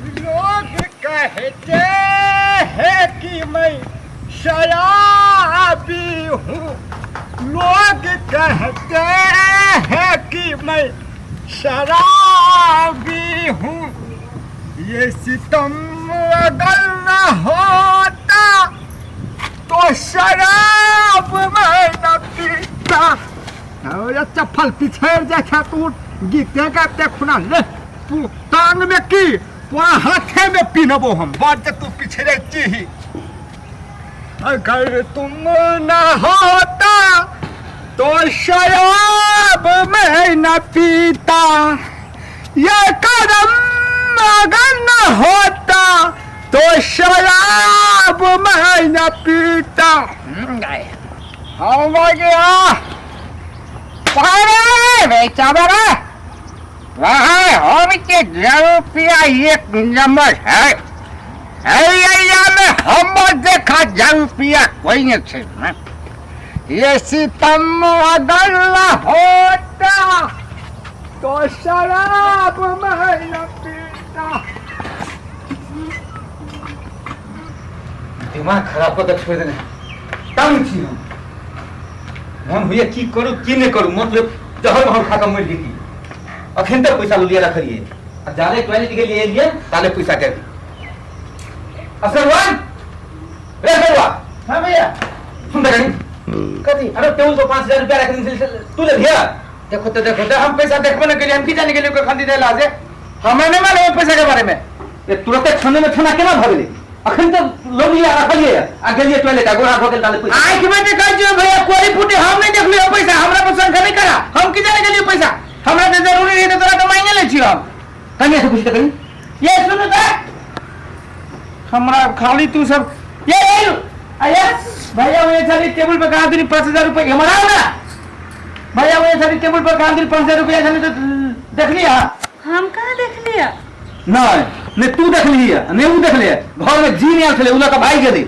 लोग कहते हैं कि मैं शराबी हूँ, लोग कहते हैं कि मैं शराबी हूँ, ये सितम अगर न होता तो शराब मैं न पीता। अरे चप्पल पिछड़ जाए छा तू गीते गाते खुना ले तू टांग में की तोरा हाथे में पिनबो हम बात जे तू पिछड़े छी। अगर तुम न होता तो शराब मैं न पीता, ये कदम अगर न होता तो शराब मैं न पीता। हो गया अरे बेचा बड़ा वहाँ हम के रुपया एक नंबर है एरिया में हम देखा रुपया कोई नहीं छे। ये सितम अगर न होता तो शराब मैं न पीता। दिमाग खराब कऽ के छोड़ि देने तंग छी हम। मन होइए की करू की नहि करू, मतलब जहर महर खा कऽ मरि जेती। अखन तक पैसा लुलिया रखलिए आ जाले टॉयलेट गेलिए एलिए ताले पैसा के असरवान रे असरवा। हाँ भैया सुन त कनी कथी? अरे टेबुल पर 5000 रुपया रख दिन तू ले लिया। देखो तो देखो तो हम पैसा देखबो न केलिए, हम की जाने गेलिए कोई खंदी देला जे हमरा नहीं मालूम है पैसा के बारे में। ये तुरंत छने में छना केना भऽ गेलै? अखन तऽ लोग लिया रखलिए आ गेलिए टॉयलेट आ गोरा भऽ गेल ताले पैसा। आँख में देखै छियै भैया कोई फूटे हम नहीं देखलिए पैसा, हमरा पर शंका नहीं करा, हम की जाने गेलिए पैसा, हमरा तऽ जरूरी रहे तऽ तोरा तऽ मांगे ले छियो हम। कनिया से पूछि तऽ कनी। ये सुनू तऽ हमरा खाली तू सब ये ये अये भैया वो छली टेबुल पर कहाँ दूरी 5000 रुपया हमरा आओ ना भैया वो छली टेबुल पर कहाँ दूरी 5000 रुपया छली तो देख लिया। हम कहाँ देख लिया? नहीं नहीं तू देख लिया नहीं ऊ देख लिया, घर में जी नहीं आयल छलै उ लऽ कऽ भागि गेलै।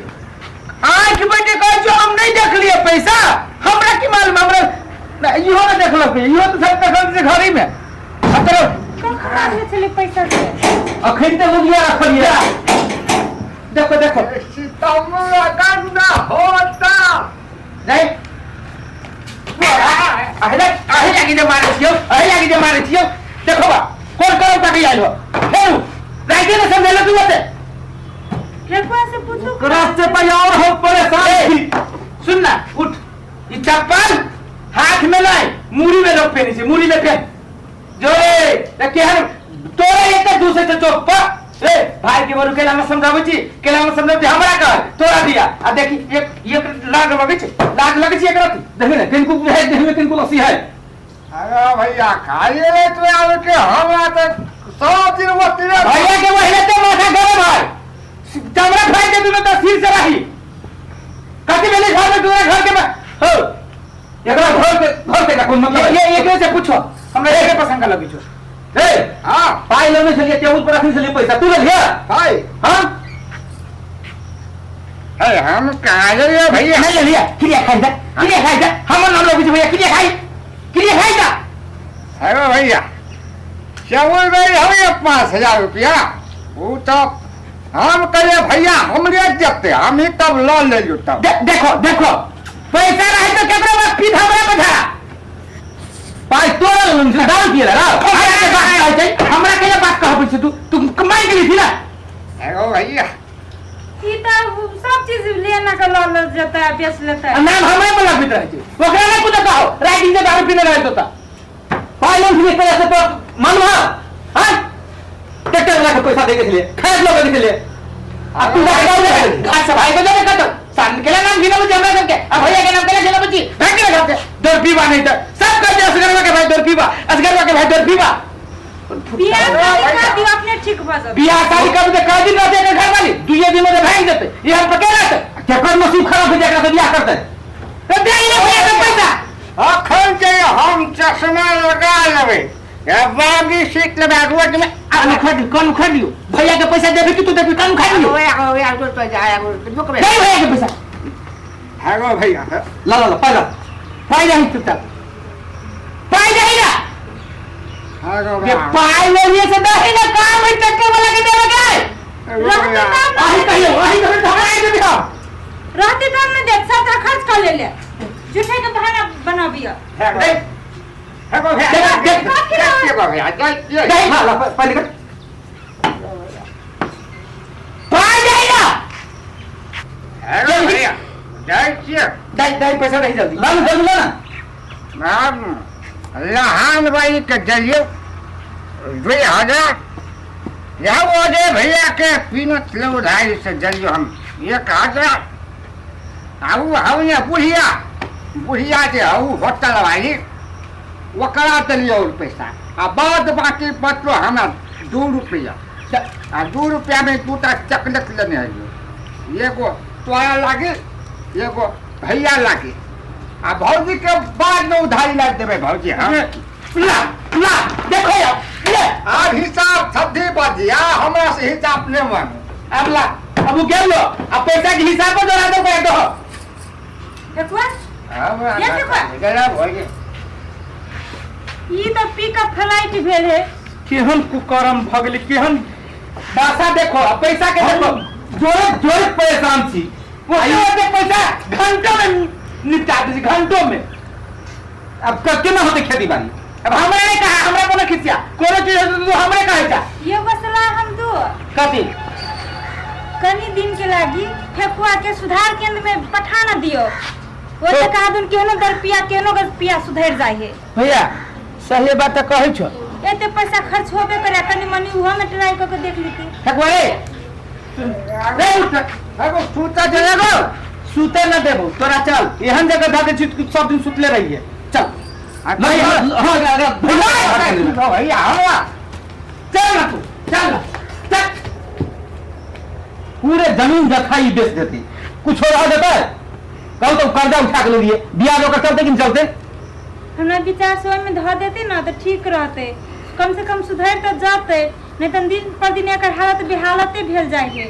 आँख में के कहै छौ हम नहीं देख लिया पैसा, हमरा की मालूम, हमरा ना, इहो ना देखलक, इहो तो सब देखल छै घर ही में। आ तोरा कखन आनने छलै पैसा से? अखन तऽ लुलिया रखलियै। देखो देखो सितम अगर न होता नहीं अहे अहे लागी जे मारे छियौ, अहे लागी जे मारे छियौ। देखो बा कोन करम ताकि आयल हो फेरू राइते ने समझेलो तू ओते ठेकुआ से पूछू। रास्ते पर और हम परेशान छी। सुन ना उठ, ई चप्पल हाथ में नहीं मुड़ी में लोग पहने छै, मुड़ी में पहन जो रे त केहन तोरे एक दूसरे से चौक पर ए भाई के बरु केला में समझाबै छी, केला में समझाबै छी हमरा कह तोरा दिया आ देखी एक एक लाग लगै छै, लाग लगै छै एकरा। देखी ने किनको है देह में किनको लस्सी है। अरे भैया खाइए रे तू आवे के हमरा तो सब दिन ओतरे भैया के वही ते माथा गरम है, चमड़ा फाड़ के दुनो तो सिर से रही कथी भेलै घर में तोरा घर के हो एकरा घर के का कोन मतलब? ये एकरे से पूछो, हमरा एकरे पसंद लगै छौ। ए हां पाई लेने छलिए टेबुल पर रखने छलिए पैसा तू ले लिया पाई? हां हे हम कहाँ गेलिए भैया? नहीं ले लिया, क्रिया खाई जा, क्रिया खाई जा, हमर नाम लगै छै भैया, क्रिया खाई, क्रिया खाई जा। अरे भैया टेबुल में हम 5000 रुपया वो तो हम कहिए भैया हमरे देखते हम ही तब ल ले लियो तब। देखो देखो पैसा रहे तो केकरो बाप पीठ हमरा पर धरा पाई तोरा लेने छलै, दारू पिए ला, हमरा के बात कहै छै, हमरा के बात कहबै छै तू, तू कमाइ गेली थी ना। अरे भैया ई तऽ सब चीज लेना के लऽ लऽ जेतै आ बेच लेतै। आ नाम हमरे पर लगबैत रहै छै, ओकरा नहि कुछो कहो, राति दिन दारू पीने रहै तो। पाई लेने छलिए पैसा से तो मालूम है? हाँ? ट्रैक्टर वाला के पैसा दे के छलिए, खैर लऽ के छलिए। आ तू जाके दारू ले, घर से भाई के जाके कतौ। सान केला नाम घिनबै छै हमरा सबके, आ भैया के नाम केला घिनबै छी, भागि गेलै घर से। दौड़ पीबा नहीं तऽ सब कहै छै असगरवा के भाई दौड़ पीबा, असगरवा के भाई दौड़ पीबा। बियाह शादी कर दियौ अपने ठीक भऽ जेतै। बियाह शादी करबै तऽ कए दिन रहतै एकर घरवाली? दुइये दिन मे तऽ भागि जेतै। ई हम पर के रहतै? केकर नसीब खराब है जेकरा से बियाह करतै? तऽ दे ले भैया के पैसा। अखन जे हम चश्मा लगा लेबै, ए बागी सीट लेबै रोड में। कान उखाड़ दियौ, कान उखाड़ दियौ। भैया के पैसा देबी कि तू देबी? कान उखाड़ दियौ। दे भैया के पैसा। हेलो भैया। ला ला ला पाई ला। पाई दही चुपचाप। पाई दही ना। हेलो ये पाई लेलिए से दही ना काम है चक्के वाला के देवे के। रहते तब आही ने कहियो आही कहियो झगड़ा देबी हम। रहते तब ने देत, सबटा खर्च कर ले ले, झूठे के बहाना बनाबियो। देख देख देख नहीं हाँ ला पहले कर पाई जाई ना। दाई दाई पैसा नहीं जल्दी ला ना जल्दी ला ना। लहान भाई के जलियो 2000 यह वो दे भैया के पीनत लो ढाई से जलियो हम 1000 आऊ हाउ ने बुढ़िया बुढ़िया जे हाउ होटल वाली ओकरा देलियो पैसा आ बाद बाकी बचलो हमरा 2 रुपया आ 2 रुपया में 2टा चॉकलेट लेने आइयो, एगो तोरा लागी एगो भैया लागी आ भौजी के बाद में उधारी ला देबै भौजी। हम ला ला देखो यार ले आब हिसाब छद्दी बजिया हमरा से हिसाब नहीं मांगू। अब ला अब वो गेलो अब पैसा के हिसाब पर जोड़ा दो कर दो देखुआ हमरा ये देखो। गजब हो गेल। ई तो पी का फ्लाइट भेल है। केहन कुकर्म भ गेलै, केहन दासा देखो अब पैसा के देखो। जोरे जोरे परेशान छी। ओते पैसा घंटों में निपटा दै छै, घंटों में। अब केना होतै खेती बाड़ी? अब हमरा नहीं कहा, हमरा कोनो खिसिया कोनो चीज होतै तो हमरे कहै छा। ये सलाह हम दो कथी? कनी दिन के लागी फेकुआ के सुधार केंद्र में पठा न दियो, वो तो कहा दुन केहनो दर पिया केहनो गज पिया सुधर जाय है। भैया सही बात त कहै छो। एते पैसा खर्च होबे करे, कनी मनी उहो में ट्राई क के देख लीती। फेकुआ रे रे उठ, एगो सूता एगो सुते न देबो तोरा, चल एहन जगह धऽ दै छी सब दिन सुतले रहिए। चल नहीं हाँ भैया भैया हमरा चल ना तू चल ना चल। पूरे जमीन जथा ही बेच देती, कुछ हो रहा देता है कल तो कर्जा उठा के ले लिए ब्याज ओकर चलते कि नहीं चलते। हमरा विचार से ओहिमे धऽ देते ना तो ठीक रहते, कम से कम सुधर तो जाते, नहीं तो दिन पर दिन एकर हालत बेहालते भेल जाय है।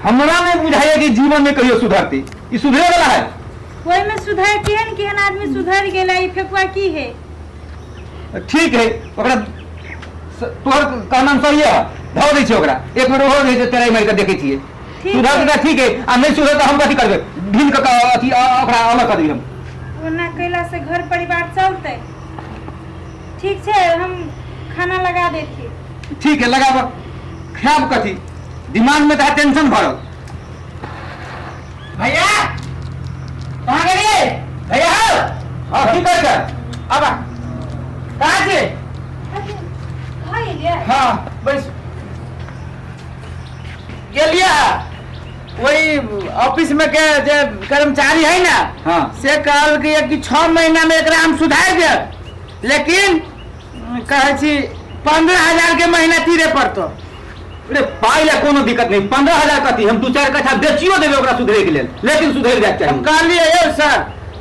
हमरा नहीं बुझाइए कि जीवन में कहियो सुधरती, ई सुधरे वाला है। ओहिमे सुधर केहन केहन आदमी सुधर गेला, ई फेकुआ की है। ठीक है ओकरा तोहर कहना सही है, धऽ दै छियै ओकरा एक बेर ओहो रहै छै तेराइ मारि कऽ देखै छियै, सुधर तऽ ठीक है आ नहीं सुधर तऽ हम कथी करबै, ढील कऽ अथी ओकरा अलग कऽ देबै हम। ओना कैला से घर परिवार चलते। ठीक छै हम खाना लगा देती। ठीक है लगाब, खायब कथी, दिमाग में तऽ टेंशन भरल। भैया कहाँ गेलियै भैया? हाँ की कहै छै? अब कहाँ छी? भऽ गेलियै? हाँ बैस गेलियै। वही ऑफिस में के जे कर्मचारी है ना, हाँ से कहलकै कि 6 महीना में एकरा हम सुधारि देब, लेकिन कहै छी 15,000 के महीना तीरे पड़तो। अरे पाइ ला कोनो दिक्कत नहीं, 15,000 कथी हम 2-4 कट्ठा बेचियो देबै ओकरा सुधरे के लेल, लेकिन सुधरि जायके चाही। हम कहलियै यौ सर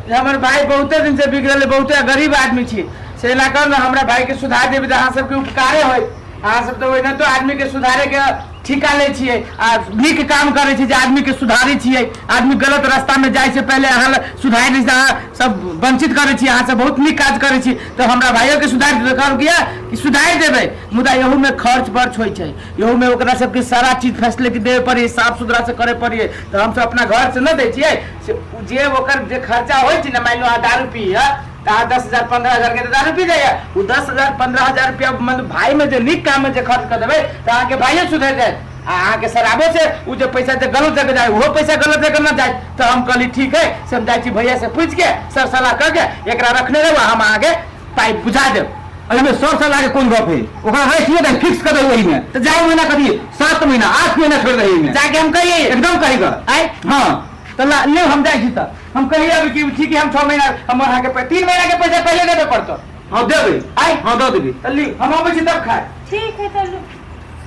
जे हमर भाई बहुते दिन से बिगड़ल, बहुते गरीब आदमी छी, से एना कर ने हमरा भाई के सुधार देबै तऽ अहाँ सबके उपकारे होय। अहाँ सब तऽ ओहिना तो आदमी के सुधारे के ठिका लै छियै आ नीक काम करै छी जे आदमी के सुधारै छियै। आदमी गलत रास्ता में जाइ से पहले अहाँ सुधारि दै छी, अहाँ सब वंचित करै छी, अहाँ सब बहुत नीक काज करै छी, तऽ हमरा भाइयो के सुधारि देबै। कहलकै कि सुधारि देबै, मुदा एहूमे खर्च बर्च होइ छै, एहूमे ओकरा सबके सारा चीज फैसिलिटी देबे पड़ै, साफ सुथरा से करे पड़ै, तऽ हमसब अपना घर से नहि दै छियै। से जे ओकर जे खर्चा होइ छै ने, मानि लिअ अहाँ दारू पीयै तऽ अहाँ 10,000 15,000 के दारू पी जाइए, ओ 10,000 15,000 रुपया मतलब भाई में जे नीक काम में जे खर्च कर देबै तऽ अहाँके भाइयो सुधरि जायत, आ अहाँके शराबो से ओ जे पैसा जे गलत जगह जाय ओहो पैसा गलत जगह न जाय। तऽ हम कहली ठीक है, से हम जाइ छी भैया से पूछि के सर सलाह कऽ के एकरा रखने रहू, हम अहाँके पाइ बुझा देब। एहिमे सर सलाह के कोन गप है, ओकरा राखियो दे फिक्स कर दे ओहिमे, तऽ 6 महीना कथी 7 महीना 8 महीना छोड़ि दे एहिमे जाके हम कहिए एकदम कहिके। आय हाँ तऽ ला ले हम जाइ छी तऽ हम कहिए अभी कि ठीक है हम 6 महीना हम अहाँके 3 महीना के पैसा पहिले देबे पड़तो। हाँ देबै। आय हाँ दऽ देबै। तऽ ली हम अबै छी तब खाय। ठीक है तऽ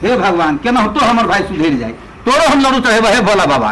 हे भगवान केनाहितो हमर भाई सुधरि जाय, तोरो हम लड्डू चढ़ेबै हे भोला बाबा।